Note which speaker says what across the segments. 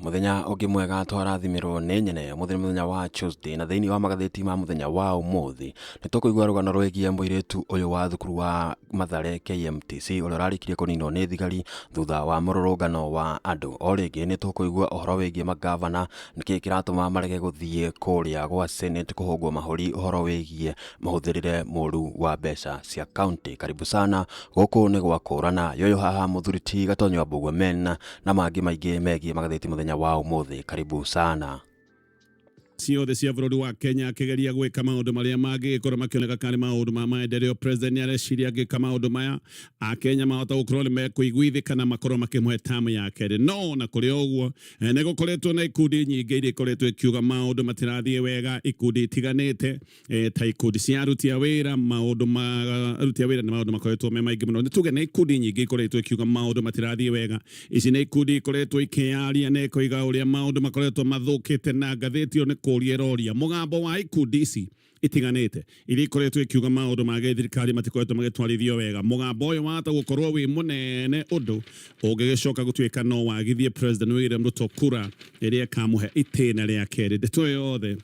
Speaker 1: Mũthenya ũngĩ mwega twarathimirwo nĩ nyene ũmũthĩ nĩ mũthenya wa Tuesday na thĩinĩ wa magathĩti ma mũthenya wa ũmũthĩ nĩ tũkũigua rũgano rwĩgiĩ mũirĩtu ũyũ wa thukuru wa Mathare KMTC ũrĩa ũrarĩkirie kũninwo nĩ thigari thutha wa mũrũrũngano wa andũ. O rĩngĩ nĩ tũkũigua ũhoro wĩgiĩ mangavana nĩkĩĩ kĩratũma marege gũthiĩ kũrĩa gwa Senate kũhũngwo mahũri ũhoro wĩgiĩ mũhũthĩrĩre mũru wa mbeca cia county. Karibu sana gũkũ nĩ gwa kũrana yoyo haha mũthuri ti Gatonyo wa Mbugua men na mangĩ maingĩ megiĩ magathĩti mũthenya wa ũmũthĩ. Karibu sana.
Speaker 2: Ciothe cia bũrũri wa Kenya akĩgeria gwĩka maũndũ marĩa mangĩgĩkorwo makĩoneka karĩ maũndũ ma maendeleo. President nĩ areciria angĩka maũndũ maya Akenya mahota gũkorwo nĩ mekũiguithĩka na makorwo makĩmũhe tamu ya kerĩ. No ona kũrĩ o ũguo nĩ gũkoretwo na ikundi nyingĩ iria ikoretwo ikiuga maũndũ matirathiĩ wega, ikundi itiganĩte ta ikundi cia aruti a wĩra. Maũndũ ma aruti a wĩra nĩ maũndũ makoretwo me maingĩ mũno. Nĩ tuge nĩ ikundi nyingĩ ikoretwo ikiuga maũndũ matirathiĩ wega. Ici nĩ ikundi ikoretwo ikĩyaria na ikoiga ũrĩa maũndũ makoretwo mathũkĩte, na ngathĩti ĩyo nĩ kũria ĩroria mũgambo wa ikundi ici itiganĩte iria ikoretwo ikiuga maũndũ ma gĩthirikari matikoretwo magĩtwarithio wega. Mũgambo ũyũ wahota gũkorwo wĩ mũnene ũndũ ũngĩgĩcoka gũtuĩka no wagithie President William Ruto kura ĩrĩa ĩkamũhe itĩna rĩa kerĩ. Ndeto ĩyo yothe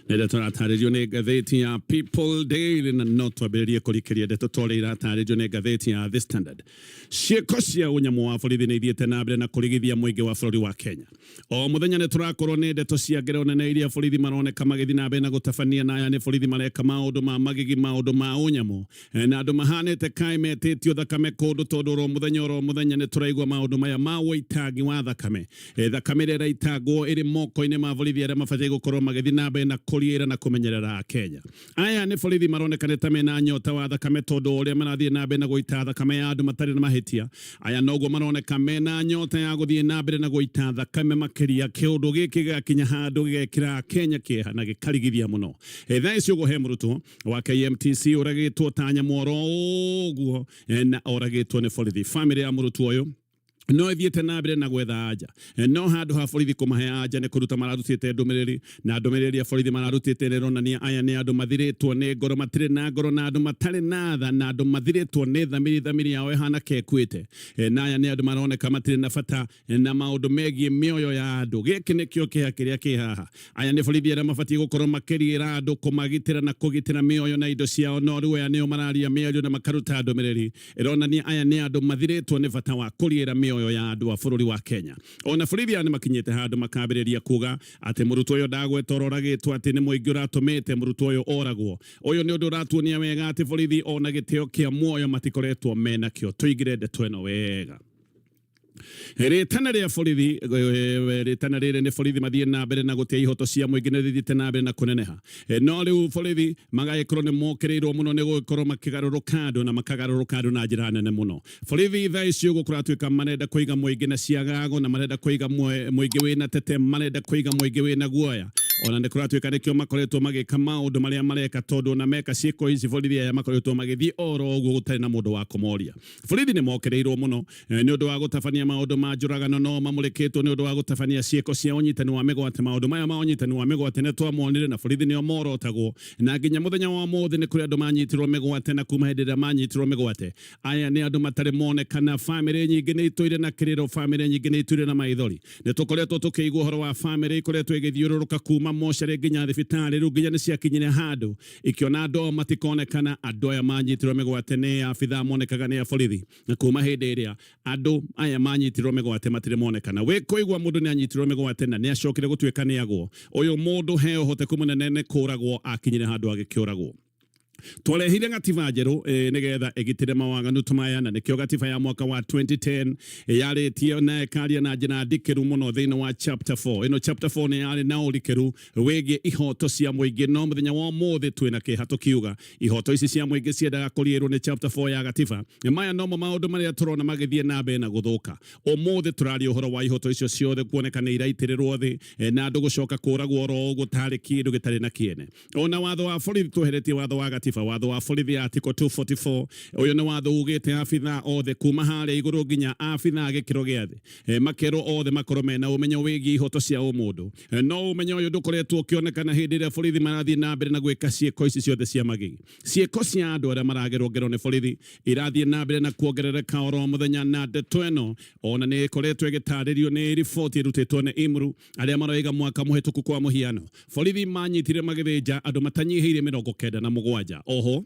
Speaker 2: nĩ ndeto ĩratarĩrio nĩ ngathĩti ya People Daily, na no twambĩrĩrie kũrikĩria ndeto ta ũrĩa iratarĩrio nĩ ngathĩti ya The Standard. Ciĩko cia ũnyamũ wa borithi nĩ ithiĩte na mbere na kũrigithia mũingĩ wa bũrũri wa Kenya. O mũthenya nĩ tũrakorwo nĩ ndeto cia ngero nene iria borithi maroneka magĩthiĩ na mbere na gũtabania, na aya nĩ borithi mareka maũndũ ma magigi, maũndũ ma ũnyamũ, na andũ mahanĩte kaĩ metĩtio thakame kũndũ, tondũ oro mũthenya oro mũthenya nĩ tũraigua maũndũ maya ma ũitangi wa thakame. Thakame ĩrĩa ĩraitangwo ĩrĩ moko-inĩ ma borithi arĩa mabatiĩ gũkorwo magĩthiĩ na mbere na kũriĩra na kũmenyerera Akenya. Aya nĩ borithi maroneka nĩ ta mena nyota wa thakame, tondũ o ũrĩa marathiĩ na mbere na gũita thakame ya andũ matarĩ na mahĩtia, aya noguo maroneka mena nyota ya gũthiĩ na mbere na gũita thakame makĩria. Kĩũndũ gĩkĩ gĩgakinya handũ gĩgekĩra Akenya kĩeha na gĩkarigithia mũno. Thaa ici ũguo he mũrutwo wa KMTC ũragĩtwo ta nyamũ oro ũguo, na oragĩtwo nĩ borithi. Famĩlĩ ya mũrutwo ũyũ no ĩthiĩte na mbere na gwetha anja, no handũ ha borithi kũmahe anja nĩ kũruta mararutĩte ndũmĩrĩri, na ndũmĩrĩri ya borithi mararutĩte nĩ ĩronania aya nĩ andũ mathirĩtwo nĩ ngoro, matirĩ na ngoro, na andũ matarĩ na tha, na andũ mathirĩtwo nĩ thamiri, thamiri yao ĩhana kekuĩte, na aya nĩ andũ maroneka matirĩ na bata na maũndũ megiĩ mĩoyo ya andũ. Gĩkĩ nĩkĩo kĩeha kĩrĩa kĩ haha. Aya nĩ borithi arĩa mabatiĩ gũkorwo makĩriĩra andũ, kũmagitĩra na kũgitĩra mĩoyo na indo ciao, no rĩu aya nĩo mararia mĩario na makaruta ndũmĩrĩri ĩronania aya nĩ andũ mathirĩtwo nĩ bata wa kũriĩra mĩoyo ya andũ a bũrũri wa Kenya. Ona borithi aya nĩ makinyĩte handũ makambĩrĩria kuga atĩ mũrutwo ũyũ ndagwetwo ũroragĩtwo atĩ nĩ mũingĩ ũratũmĩte mũrutwo ũyũ oragwo. Ũyũ nĩ ũndũ ũratuonia wega atĩ borithi ona gĩtĩo kĩa muoyo matikoretwo menakĩo. Tũingĩre ndeto ĩno wega. Rĩtana rĩa borithi, rĩtana rĩrĩ nĩ borithi mathiĩ na mbere na gũtĩa ihoto cia mũingĩ nĩ rĩthiĩte na mbere na kũneneha. No rĩu borithi magagĩkorwo nĩ mokĩrĩirwo mũno nĩ gũgĩkorwo makĩgarũrũka andũ na makagarũrũka andũ na njĩra nene mũno. Borithi thaa ici ũguo kũratuĩka marenda kũiga mũingĩ na ciagago, na marenda kũiga mũingĩ wĩna tete, marenda kũiga mũingĩ wĩna guoya. Ona nĩ kũratuĩka nĩkĩo makoretwo magĩka maũndũ marĩa mareka, tondũ ona meka ciĩko ici borithi aya makoretwo magĩthiĩ oro ũguo gũtarĩ na mũndũ wa kũmoria. Borithi nĩ mokĩrĩirwo mũno nĩ ũndũ wa gũtabania maũndũ ma njũragano, no mamũrĩkĩtwo nĩ ũndũ wa gũtabania ciĩko cia ũnyitani wa mĩgwate. Maũndũ maya ma ũnyitani wa mĩgwate nĩ twamonire na borithi nĩo morotagwo, na nginya mũthenya wa ũmũthĩ nĩ kũrĩ andũ manyitirwo mĩgwate, na kuma hĩndĩ ĩrĩa manyitirwo mĩgwate aya nĩ andũ matarĩ monekana. Famĩlĩ nyingĩ nĩ itũire na kĩrĩro, famĩlĩ nyingĩ nĩ itũire na maithori. Nĩ tũkoretwo tũkĩigua ũhoro wa famĩlĩ ikoretwo igĩthiũrũrũka kuma mocarĩ nginya thibitarĩ, rĩu nginya nĩ ciakinyire handũ ikĩona andũ ao matikonekana. Andũ aya manyitirwo mĩgwate nĩ abithaa monekaga nĩ a borithi, na kuma hĩndĩ ĩrĩa andũ aya manyitirwo mĩgwate matirĩ monekana. Wĩ kũigua mũndũ nĩ anyitirwo mĩgwate na nĩ acokire gũtuĩka nĩ agwo, ũyũ mũndũ he ũhoteku mũnene nĩ kũragwo akinyire handũ agĩkĩũragwo. Twarehire gatiba njerũ nĩgetha ĩgitĩre mawaganu ta maya, na nĩkĩo gatiba ya mwaka wa 2010 yarĩtie na ĩkaria na njĩra ndikĩru mũno thĩinĩ wa chapter 4. Ĩno chapter 4 nĩ yarĩ na ũrikĩru wĩgiĩ ihoto cia mũingĩ, no mũthenya wa ũmũthĩ twĩna kĩeha tũkiuga ihoto ici cia mũingĩ ciendaga kũriĩrwo nĩ chapter 4 ya gatiba. Maya nomo maũndũ marĩa tũrona magĩthiĩ na mbere na gũthũka. Ũmũthĩ tũraria ũhoro wa ihoto icio ciothe kuoneka nĩ iraitĩrĩrwo thĩ na andũ gũcoka kũragwo oro ũguo tarĩ kĩndũ gĩtarĩ na kĩene. Ona watho wa borithi tweheretie watho wa gatiba. gatiba, watho wa borithi article 244. Ũyũ nĩ watho ugĩte abithaa othe kuma harĩa igũrũ nginya abithaa gĩkĩro gĩa thĩ, makerwo othe makorwo mena ũmenyo wĩgiĩ ihoto cia ũmũndũ. No ũmenyo ũyũ ndũkoretwo ũkĩonekana hĩndĩ ĩrĩa borithi marathiĩ na mbere na gwĩka ciĩko ici ciothe cia magigi. Ciĩko cia andũ arĩa maragerwo ngero nĩ borithi irathiĩ na mbere na kuongerereka oro mũthenya, na ndeto ĩno ona nĩ ĩkoretwo ĩgĩtarĩrio nĩ riboti ĩrutĩtwo nĩ IMRU, arĩa maroiga mwaka mũhĩtũku kwa mũhiano borithi manyitire magĩthĩnja andũ matanyihĩire 97. Oho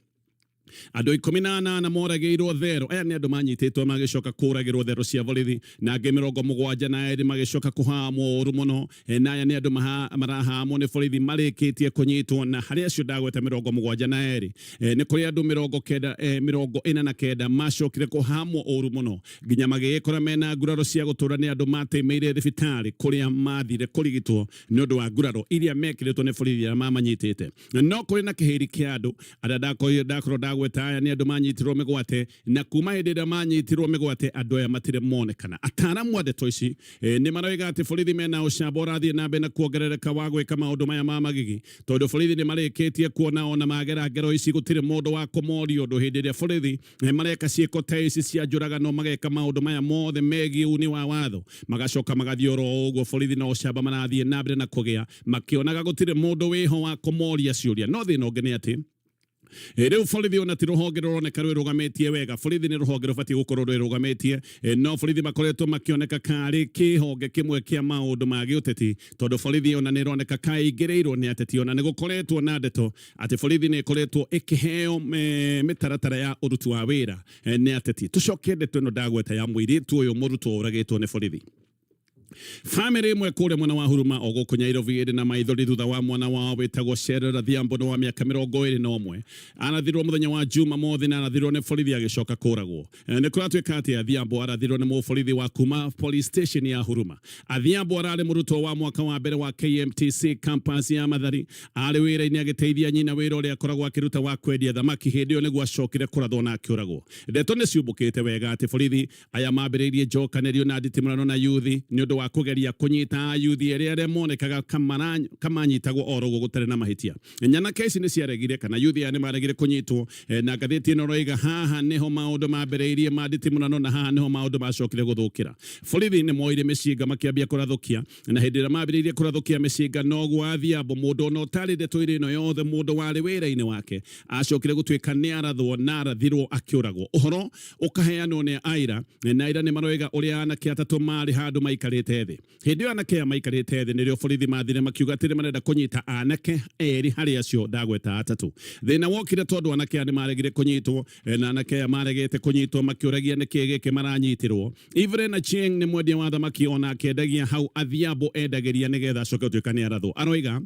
Speaker 2: andũ 18 moragĩirwo thero. Aya nĩ andũ manyitĩtwo magĩcoka kũragĩrwo thero cia borithi, na angĩ 72 magĩcoka kũhamwo ũru mũno. Na aya nĩ andũ marahamwo nĩ borithi marĩkĩtie kũnyitwo, na harĩ acio ndagweta 72, nĩ kũrĩ andũ 90, 49 macokire kũhamwo ũru mũno nginya magĩgĩkora mena nguraro cia gũtũra. Nĩ andũ matĩmĩire thibitarĩ kũrĩa mathire kũrigitwo nĩ ũndũ wa nguraro iria mekĩrĩtwo nĩ borithi arĩa mamanyitĩte. No kũrĩ na kĩhĩri kĩa andũ arĩa ndakorwo ndagweta. Aya nĩ andũ manyitirwo mĩgwate, na kuma hĩndĩ ĩrĩa manyitirwo mĩgwate andũ aya matirĩ monekana. Ataramu a ndeto ici nĩ maroiga atĩ borithi mena ũcamba ũrathiĩ na mbere na kuongerereka wa gwĩka maũndũ maya ma magigi, tondũ borithi nĩ marĩkĩtie kuona ona magera ngero ici gũtirĩ mũndũ wa kũmoria ũndũ. Hĩndĩ ĩrĩa borithi mareka ciĩko ta ici cia njũragano, mageka maũndũ maya mothe megiĩ uni wa watho, magacoka magathiĩ oro ũguo. Borithi na ũcamba marathiĩ na mbere na kũgĩa makĩonaga gũtirĩ mũndũ wĩho wa kũmoria ciũria. No thĩna ũngĩ nĩ atĩ rĩu borithi ona ti rũhonge rũroneka rwĩrũgamĩtie wega. Borithi nĩ rũhonge rũbatiĩ gũkorwo rwĩrũgamĩtie, no borithi makoretwo makĩoneka karĩ kĩhonge kĩmwe kĩa maũndũ ma gĩũteti, tondũ borithi ona nĩ ĩroneka kaingĩrĩirwo nĩ ateti. Ona nĩ gũkoretwo na ndeto atĩ borithi nĩ ĩkoretwo ĩkĩheo mĩtaratara ya ũruti wa wĩra nĩ ateti. Tũcoke ndeto ĩno ndagweta ya mũirĩtu ũyũ mũrutwo ũragĩtwo nĩ borithi. Bamĩrĩ ĩmwe kũrĩa mwena wa Huruma o gũkũ Nyairobi ĩrĩ na maithori thutha wa mwana wao wĩtagwo Sherera Dhiambo wa mĩaka 21 arathirwo mũthenya wa Jumamothi, na arathirwo nĩ borithi agĩcoka kũragwo. Nĩ kũratuĩka atĩ Adhiambo arathirwo nĩ mũborithi wa kuma police station ya Huruma. Adhiambo ararĩ mũrutwo wa mwaka wa mbere wa KMTC campus ya Mathari. Arĩ wĩra-inĩ agĩteithia nyina wĩra ũrĩa akoragwo akĩruta wa kwendia thamaki. Hĩndĩ ĩyo nĩguo acokire kũrathwo na akĩũragwo. Ndeto nĩ ciumbũkĩte wega atĩ borithi aya mambĩrĩirie njokanĩrio na nditimũrano na yuthi nĩ ũndũ wa kũgeria kũnyita ayuthi erĩ arĩa monekaga kamanyitagwo oro ũguo gũtarĩ na mahĩtia. Nyanake ici nĩ ciaregire, kana yuthi aya nĩ maregire kũnyitwo, na ngathĩti ĩno ĩroiga haha nĩho maũndũ mambĩrĩirie ma nditimũrano, na haha nĩho maũndũ macokire gũthũkĩra. Borithi nĩ moire mĩcinga makĩambia kũrathũkia, na hĩndĩ ĩrĩa mambĩrĩirie kũrathũkia mĩcinga noguo Adhiambo, mũndũ ona ũtarĩ ndeto-inĩ ĩno yothe, mũndũ warĩ wĩra-inĩ wake, acokire gũtuĩka nĩ arathwo na arathirwo akĩũragwo. Ũhoro ũkaheanwo nĩ aira, na aira nĩ maroiga ũrĩa anake atatũ marĩ handũ maikarĩte thĩ. Hĩndĩ ĩyo anake aya maikarĩte thĩ nĩrĩo borithi mathire makiuga atĩ nĩ marenda kũnyita anake erĩ harĩ acio ndagweta atatũ. Thĩna wokire tondũ anake aya nĩ maregire kũnyitwo, na anake aya maregete kũnyitwo makĩũragia nĩkĩ gĩkĩ maranyitirwo. Evelyn Achieng nĩ mwendia wa thamaki, ona akĩendagia hau Adhiambo endagĩria nĩgetha acoke gũtuĩka nĩ arathwo. Aroiga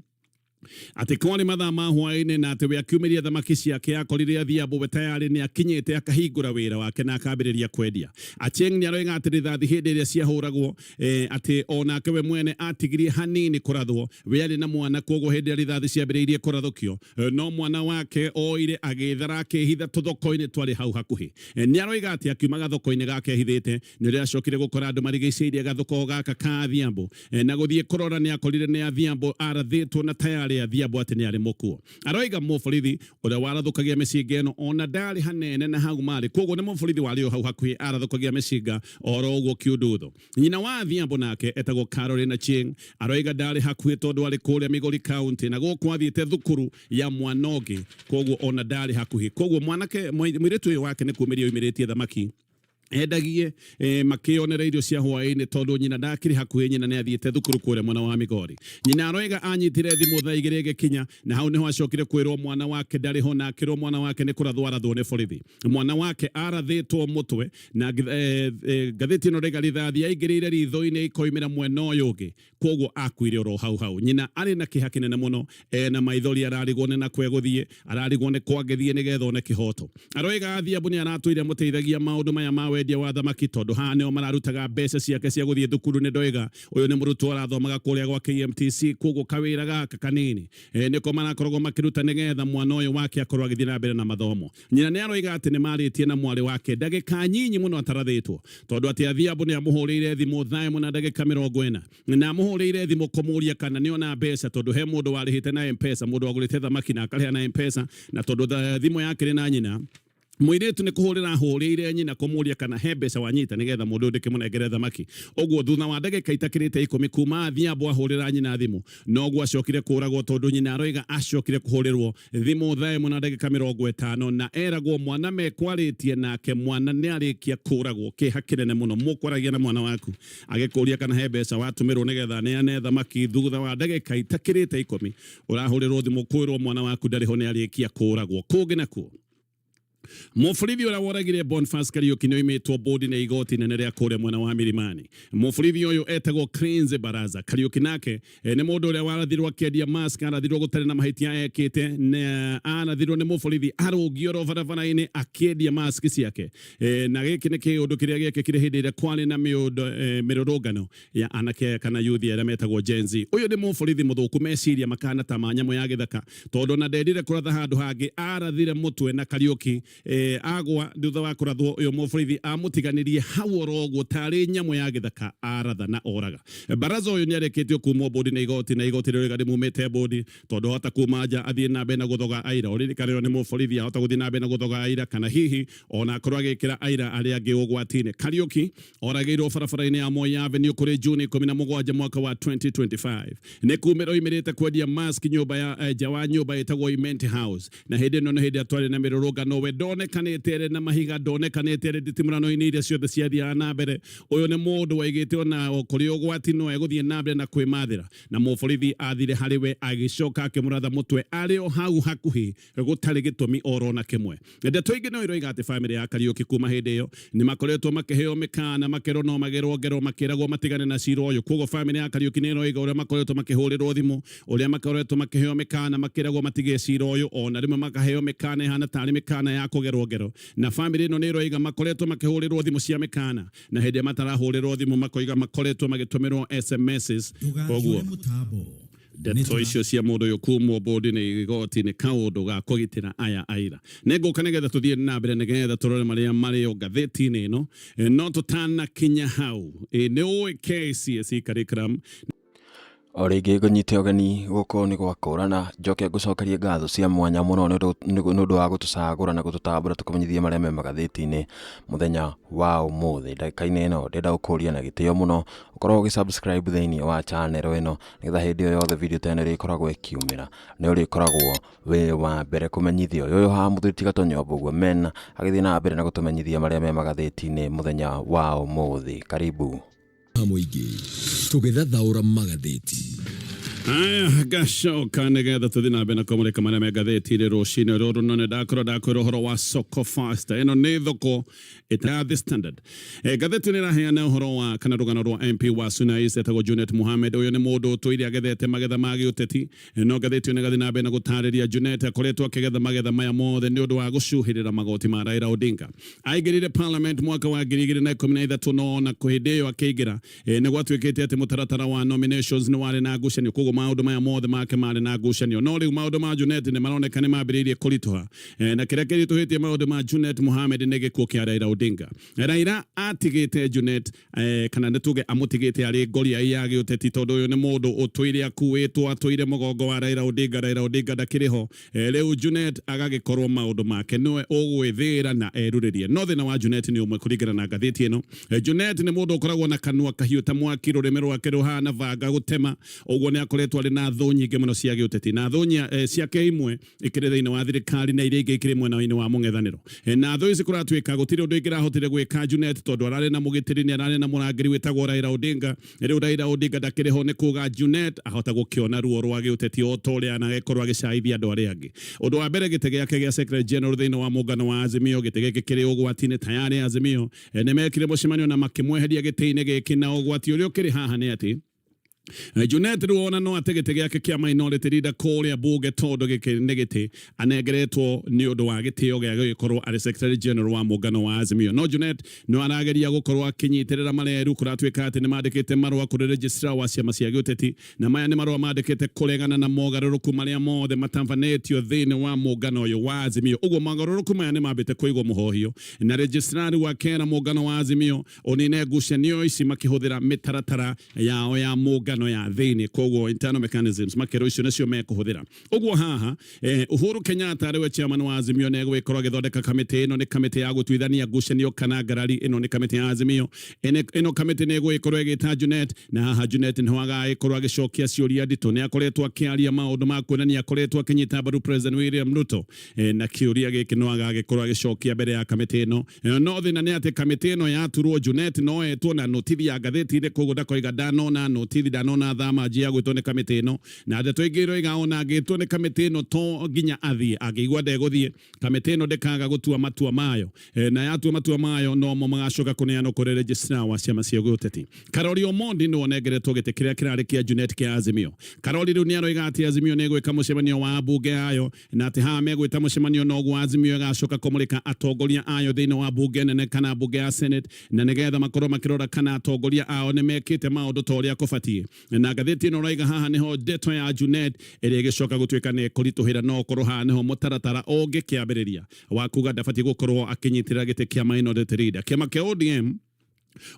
Speaker 2: atĩ kwarĩ mathaa ma hwaĩ-inĩ, na atĩ we akiumĩria thamaki ciake akorire Adhiambo we tayarĩ nĩ akinyĩte akahingũra wĩra wake na akambĩrĩria kwendia. Achieng nĩ aroiga atĩ rithathi hĩndĩ ĩrĩa ciahũragwo, atĩ onake we mwene atigirie hanini kũrathwo. We arĩ na mwana, koguo hĩndĩ ĩrĩa rithathi ciambĩrĩirie kũrathũkio no mwana wake oire agĩthara akĩhitha tũthoko-inĩ twarĩ hau hakuhĩ. Nĩ aroiga atĩ akiuma gathoko-inĩ gake ehithĩte nĩ ũrĩa acokire gũkora andũ marigicĩirie gathoko gaka ka Adhiambo, na gũthiĩ kũrora nĩ akorire nĩ Adhiambo arathĩtwo, na tayarĩ Adhiambo atĩ nĩ arĩ mũkuo. Aroiga mũborithi ũrĩa warathũkagia mĩcinga ĩno ona ndarĩ hanene na hau marĩ, koguo nĩ mũborithi warĩ o hau hakuhĩ arathũkagia mĩcinga oro ũguo kiundutho. Nyina wa Adhiambo nake etagwo Caroline Achieng aroiga ndarĩ hakuhĩ tondũ arĩ kũrĩa Migori County, na gũkũ athiĩte thukuru ya mwana ũngĩ, koguo ona ndarĩ hakuhĩ. Koguo mwanake mũirĩtu ũyũ wake nĩ kumĩria oimĩrĩtie thamaki endagie, makĩonera irio cia hwaĩ-inĩ, tondũ nyina ndakĩrĩ hakuhĩ. Nyina nĩ athiĩte thukuru kũrĩa mwena wa Migori. Nyina aroiga anyitire thimũ thaa 2 ĩgĩkinya, na hau nĩho acokire kwĩrwo mwana wake ndarĩ ho, na akĩrwo mwana wake nĩ kũrathwo arathwo nĩ borithi. Mwana wake arathĩtwo mũtwe, na ngathĩti ĩno ĩroiga rithathi yaingĩrĩire ritho-inĩ ikoimĩra mwena ũyũ ũngĩ, koguo akuire oro hau hau. Nyina arĩ na kĩeha kĩnene mũno, ena maithori, ararigwo nĩ nakũ egũthiĩ, ararigwo nĩ kwangĩthiĩ nĩgetha one kĩhoto. Aroiga Adhiambo nĩ aratũire amũteithagia maũndũ maya ma wendia. Wendia wa thamaki tondũ haha nĩho mararutaga mbeca ciake cia gũthiĩ thukuru. Nĩ ndoiga ũyũ nĩ mũrutwo arathomaga kũrĩa gwa KMTC, koguo kawĩra gaka kanini nĩko marakoragwo makĩruta nĩgetha mwana ũyũ wake akorwo agĩthiĩ na mbere na mathomo. Nyina nĩ aroiga atĩ nĩ marĩtie na mwarĩ wake ndagĩka nyinyi mũno atarathĩtwo, tondũ atĩ Adhiambo nĩ amũhũrĩire thimũ thaa 1 na ndagĩka 40, na amũhũrĩire thimũ kũmũria kana nĩ ona mbeca, tondũ he mũndũ warĩhĩte na M-Pesa, mũndũ wagũrĩte thamaki na akarĩha na M-Pesa. Na tondũ thimũ yake ĩrĩ na nyina, mũirĩtu nĩ kũhũrĩra ahũrĩire nyina kũmũria kana he mbeca wanyita nĩgetha mũndũ ũyũ ndĩkĩmũnengere thamaki. Ũguo thutha wa ndagĩka itakĩrĩte 10 kuma Adhiambo ahũrĩra nyina thimũ, noguo acokire kũragwo, tondũ nyina aroiga acokire kũhũrĩrwo thimũ thaa 1 na ndagĩka 50 na eragwo mwana mekwarĩtie nake mwana nĩ arĩkia kũragwo. Kĩeha kĩnene mũno, mũkwaragia na mwana waku agĩkũria kana he mbeca watũmĩrwo nĩgetha neane thamaki, thutha wa ndagĩka itakĩrĩte 10 ũrahũrĩrwo thimũ kwĩrwo mwana waku ndarĩ ho, nĩ arĩkia kũragwo. Kũngĩ nakuo, mũborithi ũrĩa woragire Boniface Kariuki nĩ oimĩtwo bũndi nĩ igoti inene rĩa kũrĩa mwena wa Milimani. Mũborithi ũyũ etagwo Cranes Baraza. Kariuki nake nĩ mũndũ ũrĩa warathirwo akĩendia mask, arathirwo gũtarĩ na mahĩtia ekĩte, na arathirwo nĩ mũborithi arũngio oro barabara-inĩ akĩendia mask ciake. Na gĩkĩ nĩ kĩũndũ kĩrĩa gĩekĩkire hĩndĩ ĩrĩa kwarĩ na mĩrũrũngano ya anake kana yuthi arĩa metagwo Gen Z. Ũyũ nĩ mũborithi mũthũku meciria makana ta ma nyamũ ya gĩthaka, tondũ ona ndendire kũratha handũ hangĩ, arathire mũtwe na Kariuki agwa. Thutha wa kũrathwo, ũyũ mũborithi amũtiganirie hau oro ũguo tarĩ nyamũ ya gĩthaka, aratha na oraga. Baraza ũyũ nĩ arĩkĩtio kumwo bũndi nĩ igoti, na igoti rĩroiga rĩmumĩte bũndi tondũ hota kuma nja athiĩ na mbere na gũthoga aira. Ũririkane ũyũ nĩ mũborithi, ahota gũthiĩ na mbere na gũthoga aira kana hihi ona akorwo agĩkĩra aira arĩa angĩ ũgwati-inĩ. Kariuki oragĩirwo barabara-inĩ ya Moi Avenue kũrĩ Juni 17 mwaka wa 2025. Nĩ kumĩra oimĩrĩte kwendia mask nyũmba ya nja wa nyũmba ĩtagwo Imenti House, na hĩndĩ ĩno nĩ hĩndĩ atwarĩ na mĩrũrũngano. We ndonekanĩte arĩ na mahiga, ndonekanĩte arĩ nditimũrano-inĩ iria ciothe ciathiaga na mbere. Ũyũ nĩ mũndũ waigĩte ona kũrĩ ũgwati no egũthiĩ na mbere na kwĩmathĩra, na mũborithi athire harĩ we agĩcoka akĩmũratha mũtwe arĩ o hau hakuhĩ gũtarĩ gĩtũmi oro na kĩmwe. Ndeto ingĩ no iroiga atĩ bamĩrĩ ya Kariuki kuma hĩndĩ ĩyo nĩ makoretwo makĩheo mĩkana, makerwo no magerwo ngero, makĩragwo matigane na cira ũyũ. Koguo bamĩrĩ ya Kariuki nĩ ĩroiga ũrĩa makoretwo makĩhũrĩrwo thimũ, ũrĩa makoretwo makĩheo mĩkana, makĩragwo matige cira ũyũ, ona rĩmwe makaheo mĩkana ĩhana tarĩ mĩkana ya kũgerwo ngero. Na bamĩrĩ ĩno nĩ ĩroiga makoretwo makĩhũrĩrwo thimũ cia mĩkana, na hĩndĩ ĩrĩa matarahũrĩrwo thimũ makoiga makoretwo magĩtũmĩrwo SMSs. Koguo ndeto icio cia mũndũ ũyũ kumwo bũndi nĩ igoti nĩ kaũndũ ga kũgitĩra aya aira. Nĩ ngũka nĩgetha tũthiĩ na mbere nĩgetha tũrore marĩa marĩ o ngathĩti-inĩ ĩno. No tũtanakinya hau, nĩ ũĩ KCSE curriculum.
Speaker 1: O rĩngĩ ngũnyite ũgeni gũkũ nĩ gwakũrana, njoke ngũcokerie ngatho cia mwanya mũno nĩ ũndũ wa gũtũcagũra na gũtũtambũra tũkũmenyithie marĩa me magathĩti-inĩ mũthenya wa ũmũthĩ. Ndagĩka-inĩ ĩno ndĩrenda gũkũria na gĩtĩo mũno ũkorwo ũgĩ subscribe thĩinĩ wa channel ĩno, nĩgetha hĩndĩ o yothe video ta ĩno ĩrĩkoragwo ĩkiumĩra nĩ ũrĩkoragwo wĩ wa mbere kũmenyithio. Ũyũ haha mũthuri ti Gatonyo Mbũgua men agĩthiĩ na mbere na gũtũmenyithia marĩa me magathĩti-inĩ mũthenya wa ũmũthĩ. Karibu.
Speaker 3: Mũingĩ tũgĩthathaũra magathĩti.
Speaker 2: Aya, ngacoka nĩgetha tũthiĩ na mbere na kũmũrĩka marĩa me ngathĩti-inĩ rũcinĩ rũrũ. No nĩ ndakorwo ndakwĩra ũhoro wa Soko Fasta, ĩno nĩ thoko ĩta The Standard. Ngathĩti nĩ ĩraheana ũhoro wa kana rũgano rwa MP wa Suna East etagwo Junet Mohamed. Ũyũ nĩ mũndũ ũtũire agethete magetha ma gĩũteti, no ngathĩti ĩno ĩgathiĩ na mbere na gũtarĩria Junet akoretwo akĩgetha magetha maya mothe nĩ ũndũ wa gũcuhĩrĩra magoti ma Raila Odinga. Aingĩrire parliament mwaka wa 2013, no ona hĩndĩ ĩyo akĩingĩra nĩ gwatuĩkĩte atĩ mũtaratara wa nominations nĩ warĩ na ngucanio, koguo maũndũ maya mothe make marĩ na ngucanio. No rĩu maũndũ ma Junet nĩ maroneka nĩ mambĩrĩirie kũritũha, na kĩrĩa kĩritũhĩtie maũndũ ma Junet Mohamed nĩ gĩkuũ kĩa Raila Odinga. Raila atigĩte Junet, kana nĩ tuge amũtigĩte arĩ ngoria ya gĩũteti, tondũ ũyũ nĩ mũndũ ũtũire akuĩtwo, atũire mũgongo wa Raila Odinga. Raila Odinga ndakĩrĩ ho rĩu, Junet agagĩkorwo maũndũ make nĩwe ũgwĩthĩra na erurĩrie. No thĩna wa Junet nĩ ũmwe, kũringana na ngathĩti ĩno, Junet nĩ mũndũ ũkoragwo na kanua kahiũ ta mwaki, rũrĩmĩ rwake rũhana banga gũtema. Ũguo nĩ akoretwo arĩ na thũ nyingĩ mũno cia gĩũteti, na thũ ciake imwe ikĩrĩ thĩinĩ wa thirikari na iria ingĩ ikĩrĩ mwena-inĩ wa mũng'ethanĩro. Na thũ ici kũratuĩka gũtirĩ ũndũ ingĩrahotire gwĩka Junet, tondũ ararĩ na mũgitĩri, nĩ ararĩ na mũrangĩri wĩtagwo Raila Odinga. Rĩu Raila Odinga ndakĩrĩ ho, nĩ kuga Junet ahota gũkĩona ruo rwa gĩũteti o ta ũrĩa anagĩkorwo agĩcaithia andũ arĩa angĩ. Ũndũ wa mbere, gĩtĩ gĩake gĩa Secretary General thĩinĩ wa mũngano wa Azimio, gĩtĩ gĩkĩ kĩrĩ ũgwati-inĩ. Tayarĩ Azimio nĩ mekire mũcemanio na makĩmweheria gĩtĩ-inĩ gĩkĩ, na ũgwati ũrĩa ũkĩrĩ haha nĩ atĩ Junet rĩu ona no ate gĩtĩ gĩake kĩa minority leader kũrĩa bunge tondũ gĩkĩ nĩ gĩtĩ anengeretwo nĩ ũndũ wa gĩtĩo gĩa gũgĩkorwo arĩ secretary general wa mũngano wa Azimio. No Junet no arageria gũkorwo akĩnyitĩrĩra mareru, kũratuĩka atĩ nĩ mandĩkĩte marũa kũrĩ registrar wa ciama cia gĩũteti, na maya nĩ marũa mandĩkĩte kũregana na mogarũrũku marĩa mothe matabanĩtio thĩinĩ wa mũngano ũyũ wa Azimio. Ũguo mogarũrũku maya nĩ mambĩte kũigwo mũhohio na registrar wa kera mũngano wa Azimio ũnine ngucanio ici makĩhũthĩra mĩtaratara yao ya mũngano ya thĩinĩ, koguo internal mechanisms makerwo icio nĩcio mekũhũthĩra. Ũguo haha Uhuru Kenyatta arĩwe chairman wa Azimio nĩ egũgĩkorwo agĩthondeka kamĩtĩ ĩno. Nĩ kamĩtĩ ya gũtuithania ngucanio kana ngarari. Ĩno nĩ kamĩtĩ ya Azimio. Ĩno kamĩtĩ nĩ ĩgũgĩkorwo ĩgĩta Junet, na haha Junet nĩho agagĩkorwo agĩcokia ciũria nditũ. Nĩ akoretwo akĩaria maũndũ ma kuonania akoretwo akĩnyita mbaru President William Ruto, na kĩũria gĩkĩ no agagĩkorwo agĩcokia mbere ya kamĩtĩ ĩno. No thĩna nĩ atĩ kamĩtĩ ĩno yaturwo, Junet no etwo na notithi ya ngathĩti-inĩ, koguo ndakoiga ndanona notithi, ndanona thamanji ya gwĩtwo nĩ kamĩtĩ ĩno. Na ndeto ingĩ iroiga ona angĩtwo nĩ kamĩtĩ ĩno to nginya athiĩ, angĩigua ndegũthiĩ, kamĩtĩ ĩno ndĩkaga gũtua matua mayo. Na yatua matua mayo nomo magacoka kũneanwo kũrĩ registrar wa ciama cia gĩũteti. Karori Omondi nĩwe ũnengeretwo gĩtĩ kĩrĩa kĩrarĩ kĩa Junet kĩa Azimio. Karori rĩu nĩ aroiga atĩ Azimio nĩ ĩgwĩka mũcemanio wa mbunge yayo, na atĩ haha megwĩta mũcemanio noguo Azimio ĩgacoka kũmũrĩka atongoria ayo thĩinĩ wa mbunge nene kana mbunge ya Senate, na nĩgetha makorwo makĩrora kana atongoria ao nĩ mekĩte maũndũ ta ũrĩa kũbatiĩ. Na ngathĩti ĩno ũraiga haha nĩho ndeto ya Junet ĩrĩa ĩgĩcoka gũtuĩka nĩ ĩkũritũhĩra, no ũkorwo haha nĩho mũtaratara ũngĩkĩambĩrĩria wa kuga ndabatiĩ gũkorwo akĩnyitĩrĩra gĩtĩ kĩa minority leader. Kĩama kĩa ODM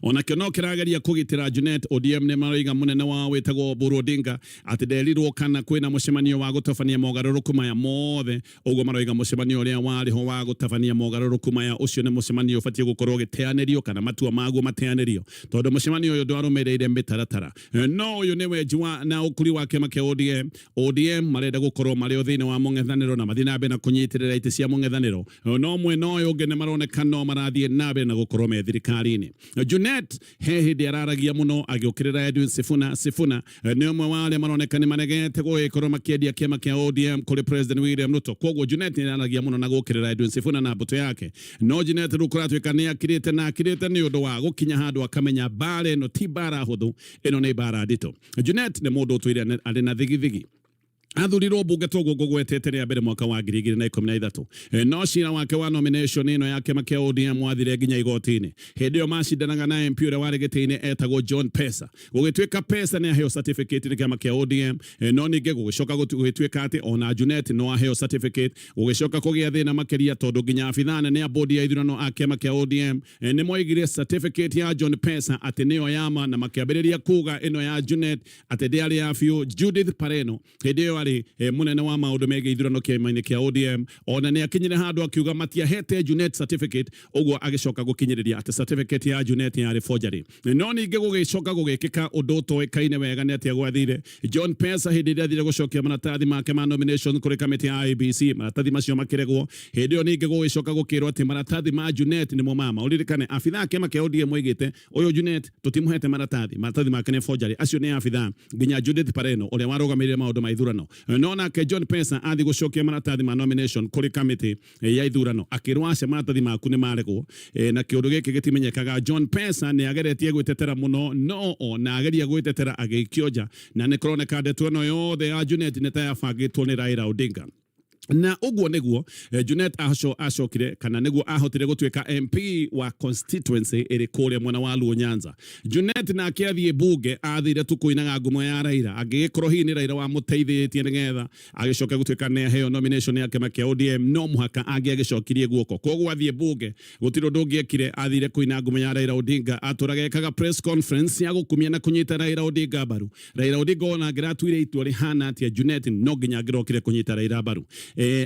Speaker 2: onakĩo no kĩrageria kũgitĩra Junet. ODM nĩ maroiga mũnene wao wĩtagwo Oburu Odinga atĩ nderirwo kana kwĩna mũcemanio wa gũtabania mogarũrũku maya mothe. Ũguo maroiga mũcemanio ũrĩa warĩ ho wa gũtabania mogarũrũku maya, ũcio nĩ mũcemanio ũbatiĩ gũkorwo ũgĩteanĩrio kana matua maguo mateanĩrio, tondũ mũcemanio ũyũ ndwarũmĩrĩire mĩtaratara. No ũyũ nĩ wenji wa na ũkuri wa kĩama kĩa ODM. ODM marenda gũkorwo marĩ o thĩinĩ wa mũng'ethanĩro na mathiĩ na mbere na kũnyitĩrĩra itĩ cia mũng'ethanĩro, no mwena ũyũ ũngĩ nĩ maroneka no marathiĩ na mbere na gũkorwo me thirikari-inĩ. Junet he hĩndĩ araragia mũno agĩũkĩrĩra Edwin Sifuna. Sifuna nĩ ũmwe wa arĩa maroneka nĩ maregete gũgĩkorwo makĩendia kĩama kĩa ODM kũrĩ President William Ruto. Koguo Junet nĩ araragia mũno na gũkĩrĩra Edwin Sifuna na mbũtũ yake. No Junet rĩu kũratuĩka nĩ akirĩte, na akirĩte nĩ ũndũ wa gũkinya handũ akamenya mbara ĩno ti mbara hũthũ, ĩno nĩ mbara nditũ. Junet nĩ mũndũ ũtũire arĩ na thigithigi. Athurirwo mbunge toguo ngũgwetete rĩa mbere mwaka wa 2013. No cira wake wa nomination ĩno ya kĩama kĩa ODM wathire nginya igoti-inĩ. Hĩndĩ ĩyo macindanaga na MP ũrĩa warĩ gĩtĩ-inĩ etagwo John Pesa. Gũgĩtuĩka Pesa nĩ aheo certificate nĩ kĩama kĩa ODM. No ningĩ gũgĩcoka gũgĩtuĩka atĩ ona Junet no aheo certificate. Gũgĩcoka kũgĩa thĩna makĩria tondũ nginya abithaa nene a bodi ya ithurano a kĩama kĩa ODM nĩ moigire certificate ya John Pesa atĩ nĩyo yama, na makĩambĩrĩria kuga ĩno ya Junet atĩ ndĩarĩ ya biũ. Judith Pareno hĩndĩ ĩyo arĩ mũnene wa maũndũ megiĩ ithurano kĩama-inĩ kĩa ODM ona nĩ akinyire handũ akiuga matiahete Junet certificate. Ũguo agĩcoka gũkinyĩrĩria atĩ certificate ya Junet yarĩ forgery. No ningĩ gũgĩcoka gũgĩkĩka ũndũ ũtoĩkaine wega nĩ atĩa gwathire. John Pesa hĩndĩ ĩrĩa athire gũcokia maratathi make ma nomination kũrĩ kamĩtĩ ya IEBC, maratathi macio makĩregwo. Hĩndĩ ĩyo ningĩ gũgĩcoka gũkĩrwo atĩ maratathi ma Junet nĩmo mama. Ũririkane abithaa a kĩama kĩa ODM oigĩte ũyũ Junet tũtimũhete maratathi, maratathi make nĩ forgery. Acio nĩ abithaa nginya Judith Pareno ũrĩa warũgamĩrĩire maũndũ ma ithurano. No nake John Pesa athiĩ gũcokia maratathi ma nomination kũrĩ kamĩtĩ ya ithurano akĩrwo aca, maratathi maku nĩ maregwo. Na kĩũndũ gĩkĩ gĩtimenyekaga. John Pesa nĩ ageretie gwĩtetera mũno, no ona ageria gwĩtetera agĩikio nja, na nĩ kũroneka ndeto ĩno yothe ya Junet nĩ ta yabangĩtwo nĩ Raila Odinga. Na ũguo nĩguo Junet acokire kana nĩguo ahotire gũtuĩka MP wa constituency ĩrĩ kũrĩa mwena wa Luo Nyanza. Junet nake athiĩ bunge athire tu kũinaga ngumo ya Raila, angĩgĩkorwo hihi nĩ Raila wamũteithĩtie nĩgetha agĩcoke gũtuĩka nĩ aheo nomination ya kĩama kĩa ODM, no mũhaka angĩagĩcokirie guoko. Koguo athiĩ bunge gũtirĩ ũndũ ũngĩ ekire, athire kũina ngumo ya Raila Odinga. Atũraga ekaga press conference ya gũkumia na kũnyita Raila Odinga mbaru. Raila Odinga ona angĩratuire itua rĩhana atĩa, Junet no nginya angĩrokire kũnyita Raila mbaru.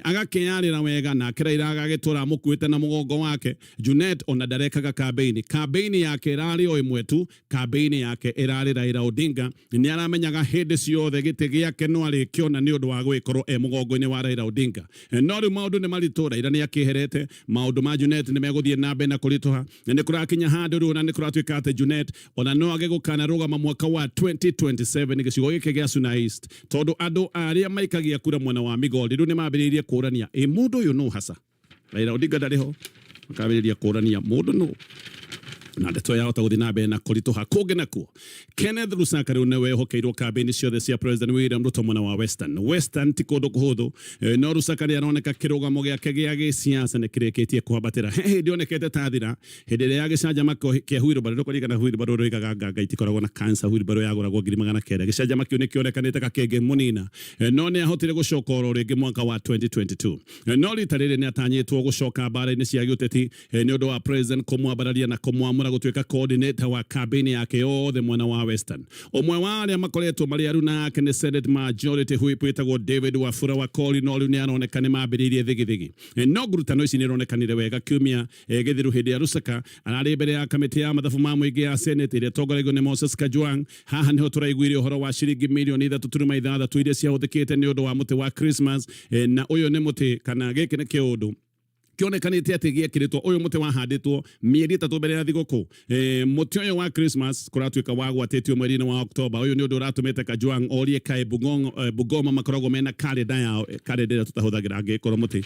Speaker 2: Agakĩyarĩra wega, nake Raila agagĩtũra amũkuĩte na mũgongo wake. Junet ona ndarekaga kambeini, kambeini yake ĩrarĩ o ĩmwe tu, kambeini yake ĩrarĩ Raila Odinga. Nĩ aramenyaga hĩndĩ ciothe gĩtĩ gĩake no arĩkĩona nĩ ũndũ wa gũgĩkorwo e mũgongo-inĩ wa Raila Odinga. No rĩu maũndũ nĩ maritũ, Raila nĩ akĩherete, maũndũ ma Junet nĩ megũthiĩ na mbere na kũritũha, na nĩ kũrakinya handũ rĩu ona nĩ kũratuĩka atĩ Junet ona no age gũkanarũgama mwaka wa 2027 gĩcigo gĩkĩ gĩa Suna East, tondũ andũ arĩa maikagia kura mwena wa Migori rĩu nĩ mambĩrĩirie kũrania ĩ mũndũ ũyũ nũ hasa. Raila Odinga ndarĩ ho, makambĩrĩria kũrania mũndũ nũ. Na ndeto yahota gũthiĩ na mbere na kũritũha. Kũngĩ nakuo, Kenneth Lusaka rĩu nĩwe wehokeirwo kambĩini ciothe cia President William Ruto mwena wa Western. Western ti kũndũ kũhũthũ, no Lusaka nĩ aroneka kĩrũgamo gĩake gĩa gĩsiasa nĩ kĩrĩkĩtie kwambatĩra. He hĩndĩ onekete ta thira hĩndĩ ĩrĩa ya gĩcanjama kĩa wheelbarrow. Ndũkũririkana wheelbarrow roigaga nganga itikoragwo na cancer, wheelbarrow yagũragwo 900,000. Gĩcanjama kĩu nĩ kĩonekanĩte ka kĩngĩmũnina, no nĩ ahotire gũcoka oro rĩngĩ mwaka wa 2022. No rita rĩrĩ nĩ atanyĩtwo gũcoka mbara-inĩ cia gĩũteti nĩ ũndũ wa President kũmwambararia na kũmwamũra gũtuĩka coordinator wa campaign yake yothe mwena wa Western. Ũmwe wa arĩa makoretwo marĩ aruna ake nĩ Senate Majority Whip wĩtagwo David Wafula Wakoli, no rĩu nĩ aroneka nĩ mambĩrĩirie thigithigi. No ngurutano ici nĩ ironekanire wega kiumia gĩthiru hĩndĩ ya Lusaka ararĩ mbere ya kamĩtĩ ya mathabu ma mũingĩ ya Senate ĩrĩa ĩtongoragio nĩ Moses Kajwang. Haha nĩho tũraiguire ũhoro wa ciringi mirioni 3.6 iria ciahũthĩkĩte nĩ ũndũ wa mũtĩ wa Christmas. Na ũyũ nĩ mũtĩ kana gĩkĩ nĩ kĩũndũ kĩonekanĩte atĩ gĩekĩrĩtwo, ũyũ mũtĩ wahandĩtwo mĩeri 3 mbere ya thigũkũ. Mũtĩ ũyũ wa Christmas kũratuĩka wagwatĩtio mweri-inĩ wa Oktoba. Ũyũ nĩ ũndũ ũratũmĩte Kajwang orie kaĩ Bungoma makoragwo mena karenda yao, karenda ĩrĩa tũtahũthagĩra, angĩkorwo mũtĩ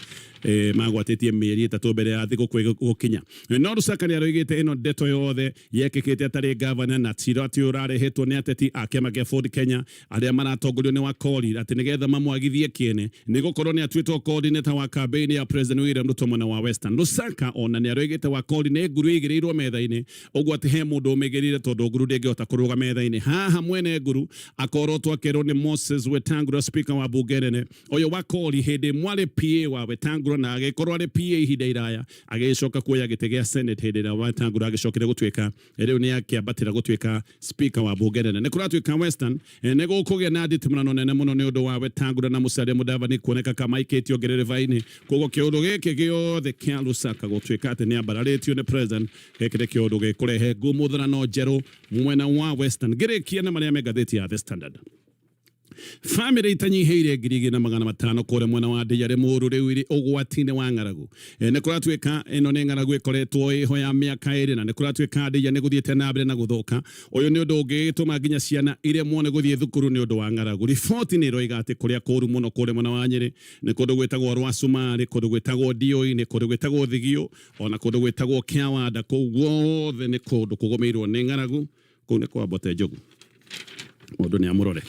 Speaker 2: magwatĩtie mĩeri 3 mbere ya thigũkũ gũkinya. No Lusaka nĩ aroigĩte ĩno ndeto yothe yekĩkĩte atarĩ gavana, na tiro atĩ ũrarehetwo nĩ ateti a kĩama kĩa Ford Kenya arĩa maratongorio nĩ Wakoli atĩ nĩgetha mamwagithie kĩene nĩ gũkorwo nĩ atuĩtwo coordinator wa campaign ya President William Ruto mwena wa Western. Lusaka ona nĩ aroigĩte Wakoli nĩ nguru ĩigĩrĩirwo metha-inĩ, ũguo atĩ he mũndũ ũmĩgĩrire tondũ nguru ndĩngĩhota kũrũga metha-inĩ. Haha mwene nguru akorotwo akerwo nĩ Moses Wetangula, speaker wa bunge nene. Ũyũ Wakoli hĩndĩ ĩmwe arĩ PA wa Wetangula na agĩkorwo arĩ PA ihinda iraya, agĩcoka kuoya gĩtĩ gĩa Senate hĩndĩ ĩrĩa Wetangula agĩcokire gũtuĩka rĩu nĩ akĩambatĩra gũtuĩka speaker wa bunge nene. Nĩ kũratuĩka Western nĩ gũkũgĩa na nditimũrano nene mũno nĩ ũndũ wa Wetangula na Musalia Mudavadi kuoneka kamaikĩtio ngerereba-inĩ. Koguo kĩũndũ gĩkĩ gĩothe kĩa Lusaka gũtuĩka atĩ nĩ ambararĩtio nĩ president, gĩkĩ nĩ kĩũndũ gĩkũrehe ngũmũtharano njerũ mwena wa Western. Ngĩrĩkia na marĩa me ngathĩti ya The Standard, bamĩrĩ itanyihĩire 2,500 kũrĩa mwena wa Ndĩa Rĩmũru rĩu irĩ ũgwati-inĩ wa ng'aragu. Nĩ kũratuĩka ĩno nĩ ng'aragu ĩkoretwo ĩho ya mĩaka 2, na nĩ kũratuĩka Ndĩa nĩ gũthiĩte na mbere na gũthũka. Ũyũ nĩ ũndũ ũngĩgĩtũma nginya ciana iremwo nĩ gũthiĩ thukuru nĩ ũndũ wa ng'aragu. Riboti nĩ ĩroiga atĩ kũrĩa kũru mũno kũrĩa mwena wa Nyĩrĩ nĩ kũndũ gwĩtagwo Rwacumari, kũndũ gwĩtagwo Ndiũi-inĩ, kũndũ gwĩtagwo Thigio, ona kũndũ gwĩtagwo Kĩawanda. Kũu guothe nĩ kũndũ kũgũmĩirwo nĩ ng'aragu. Kũu nĩ kwa Mbote Njogu, mũndũ nĩ amũrore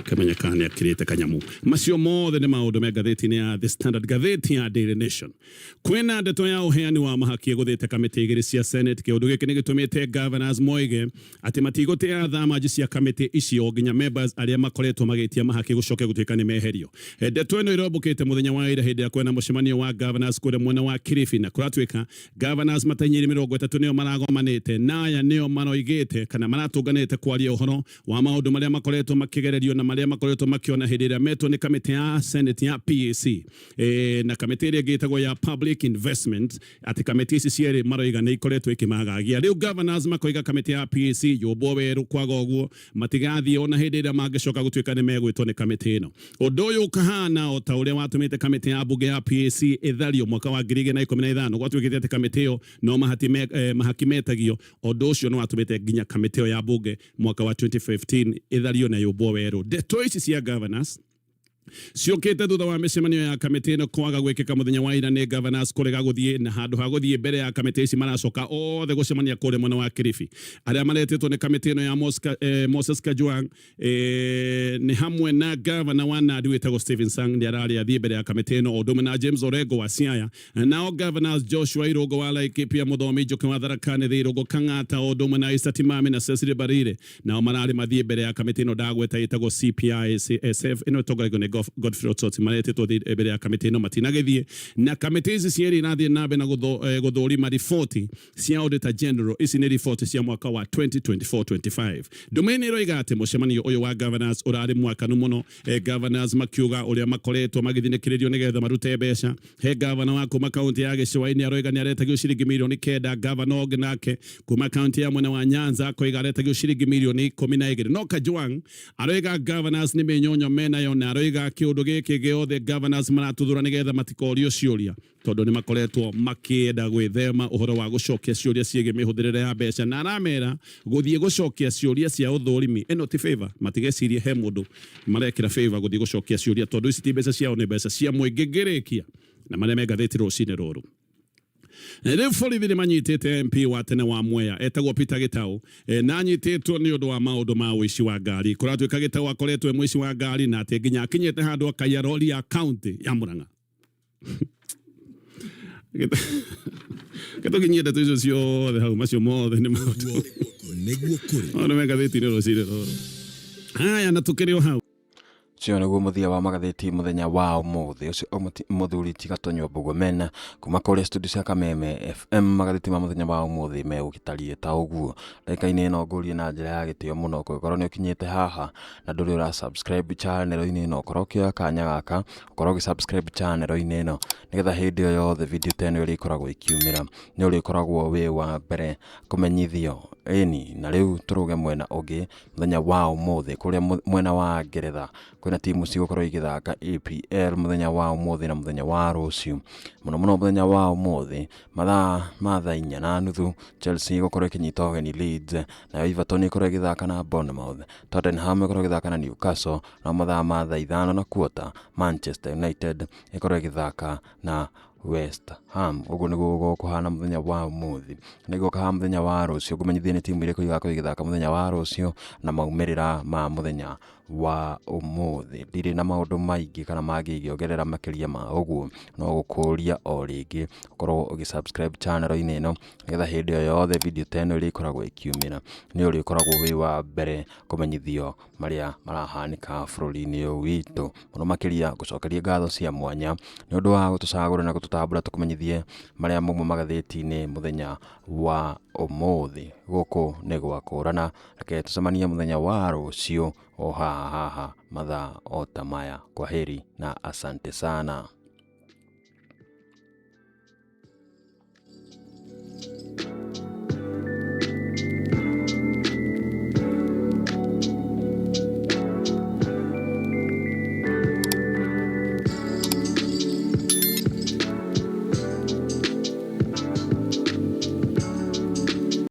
Speaker 2: kĩmenye kana nĩ akĩrĩte kanyamu. Macio mothe nĩ maũndũ me ngathĩti-inĩ ya The Standard. Ngathĩti ya Daily Nation, kwĩna ndeto ya ũheani wa mahaki ĩgũthĩte kamĩtĩ igĩrĩ cia Senate. Kĩũndũ gĩkĩ nĩ gĩtũmĩte governors moige atĩ matigũtĩa thamaji cia kamĩtĩ icio nginya members arĩa makoretwo magĩtia mahaki gũcoke gũtuĩka nĩ meherio. Ndeto ĩno ĩrombũkĩte mũthenya wa ira hĩndĩ ya kwĩna mũcemanio wa governors kũrĩa mwena wa Kilifi, na kũratuĩka governors matainyĩire 30 nĩo maragomanĩte, na aya nĩo maroigĩte kana maratũnganĩte kwaria ũhoro wa maũndũ marĩa makoretwo makĩgererio na marĩa makoretwo makĩona hĩndĩ ĩrĩa metwo nĩ kamĩtĩ ya Senate ya PAC na kamĩtĩ ĩrĩa ĩngĩ ĩtagwo ya Public Investment, atĩ kamĩtĩ ici cierĩ maroiga nĩ ikoretwo ikĩmagagia. Rĩu governors makoiga kamĩtĩ ya PAC yũmbwo werũ, kwaga ũguo matigathiĩ ona hĩndĩ ĩrĩa mangĩcoka gũtuĩka nĩ megwĩtwo nĩ kamĩtĩ ĩno. Ũndũ ũyũ ũkahana o ta ũrĩa watũmĩte kamĩtĩ ya bunge ya PAC ĩthario mwaka wa 2015. Gwatuĩkĩte atĩ kamĩtĩ ĩyo no mahaki metagio. Ũndũ ũcio nĩ watũmĩte nginya kamĩtĩ ĩyo ya bunge mwaka wa 2015 ĩthario na yũmbwo werũ. Ndeto ici cia governors ciũkĩte thutha wa mĩcemanio ya kamĩtĩ ĩno kwaga gwĩkĩka mũthenya wa ira nĩ governors kũrega gũthiĩ, na handũ ha gũthiĩ mbere ya kamĩtĩ ici maracoka othe gũcemania kũrĩa mwena wa Kilifi. Arĩa maretĩtwo nĩ kamĩtĩ ĩno ya Moses Kajwang nĩ hamwe na gavana wa Nandi wĩtagwo Stephen Sang, nĩ ararĩ athiĩ mbere ya kamĩtĩ ĩno, o ũndũ ũmwe na James Orengo wa Siaya, nao governors Joshua Irũngũ wa Laikipia, Mũthomi Njuki wa Tharaka Nithi, Irũngũ Kang'ata, o ũndũ ũmwe na Issa Timami na Cecily Mbarire, nao mararĩ mathiĩ mbere ya kamĩtĩ ĩno ndagweta ĩtagwo CPISF, ĩno ĩtongoragio nĩ Godfrey Osotsi. Maretĩtwo mbere ya kamĩtĩ ĩno matinagĩthiĩ, na kamĩtĩ ici cierĩ irathiĩ na mbere na gũthũrima riboti cia Auditor General. Ici nĩ riboti cia mwaka wa 2024-25. Ndũmĩrĩri ĩroiga atĩ mũcemanio ũyũ wa governors ũrarĩ mwakanu mũno, governors makiuga ũrĩa makoretwo magĩthinĩkĩrĩrio nĩgetha marute mbeca. He gavana wa kuma kaunti ya gĩcũa-inĩ aroiga nĩ aretagio ciringi mirioni 9. Gavana ũngĩ nake kuma kaunti ya mwena wa Nyanza akoiga aretagio ciringi mirioni 12. No Kajwang aroiga governors nĩ mĩnyonyo menayo, na aroiga kĩũndũ gĩkĩ gĩothe governors maratuthũra nĩgetha matikorio ciũria, tondũ nĩ makoretwo makĩenda gwĩthema ũhoro wa gũcokia ciũria ciĩgiĩ mĩhũthĩrĩre ya mbeca, na aramera gũthiĩ gũcokia ciũria cia ũthũrimi ĩno ti favor, matigecirie he mũndũ marekĩra favor gũthiĩ gũcokia ciũria, tondũ ici ti mbeca ciao, nĩ mbeca cia mũingĩ. Ngĩrĩkia na marĩa me ngathĩti rũcinĩ rũrũ. Rĩu borithi nĩ manyitĩte MP wa tene wa Mwea etagwo Peter Gitau na anyitĩtwo nĩ ũndũ wa maũndũ ma ũici wa ngari. Kũratuĩka Gitau akoretwo e mũici wa ngari na atĩ nginya akinyĩte handũ akaiya rori ya county ya Murang'a. Gĩtũkinyie ndeto icio ciothe hau, macio mothe nĩ maũndũ
Speaker 3: Nĩguo kũrĩ.
Speaker 2: Maũndũ me ngathĩti-inĩ rũcinĩ rũrũ. Haya, na tũkĩrĩ o hau.
Speaker 1: Ũcio nĩguo mũthia wa magathĩti mũthenya wa ũmũthĩ. Ũcio mũthuri ti Gatonyo Mbũgũmena kuma kũrĩa studio cia Kameme FM. Magathĩti ma mũthenya wa ũmũthĩ megũgĩtariĩ ta ũguo. Ndagĩka-inĩ ĩno ngũrie na njĩra ya gĩtĩo mũno, kũngĩkorwo nĩ ũkinyĩte haha na ndũrĩ ũra subscribe channel-inĩ ĩno, ũkorwo ũkĩoya kanya gaka ũkorwo ũgĩ subscribe channel-inĩ ĩno, nĩgetha hĩndĩ o yothe video ta ĩno ĩrĩkoragwo ĩkiumĩra nĩ ũrĩkoragwo wĩ wa mbere kũmenyithio. Ĩni, na rĩu tũrũge mwena ũngĩ mũthenya wa ũmũthĩ kũrĩa mwena wa Ngeretha kwĩna timu cigũkorwo igĩthaka EPL mũthenya wa ũmũthĩ na mũthenya wa rũciũ. Mũno mũno mũthenya wa ũmũthĩ mathaa ma thaa inya na nuthu Chelsea ĩgũkorwo ĩkĩnyita ũgeni Leeds, nayo Everton ĩkorwo ĩgĩthaka na Bournemouth, Tottenham ĩkorwo ĩgĩthaka na Newcastle, no mathaa ma thaa ithano na quarter Manchester United ĩkorwo ĩgĩthaka na West Ham. Ũguo nĩguo gũgũkorwo kũhana mũthenya wa ũmũthĩ. Nĩguo kaha mũthenya wa rũciũ ngũmenyithie nĩ timu irĩkũ igakorwo igĩthaka mũthenya wa rũciũ na maumĩrĩra ma mũthenya wa ũmũthĩ. Ndirĩ na maũndũ maingĩ kana mangĩ ingĩongerera makĩria ma ũguo, no gũkũria o rĩngĩ ũkorwo ũgĩ subscribe channel-inĩ ĩno, nĩgetha hĩndĩ o yothe video ta ĩno ĩrĩkoragwo ĩkiumĩra nĩ ũrĩkoragwo wĩ wa mbere kũmenyithio marĩa marahanĩka bũrũri-inĩ ũyũ witũ. Mũno makĩria ngũcokerie ngatho cia mwanya nĩ ũndũ wa gũtũcagũra na gũtũtambũra tũkũmenyithie marĩa mauma magathĩti-inĩ mũthenya wa ũmũthĩ. Gũkũ nĩ gwakũrana, reke tũcemanie mũthenya wa rũciũ o haha haha mathaa o ta maya. Kwaheri na asante sana.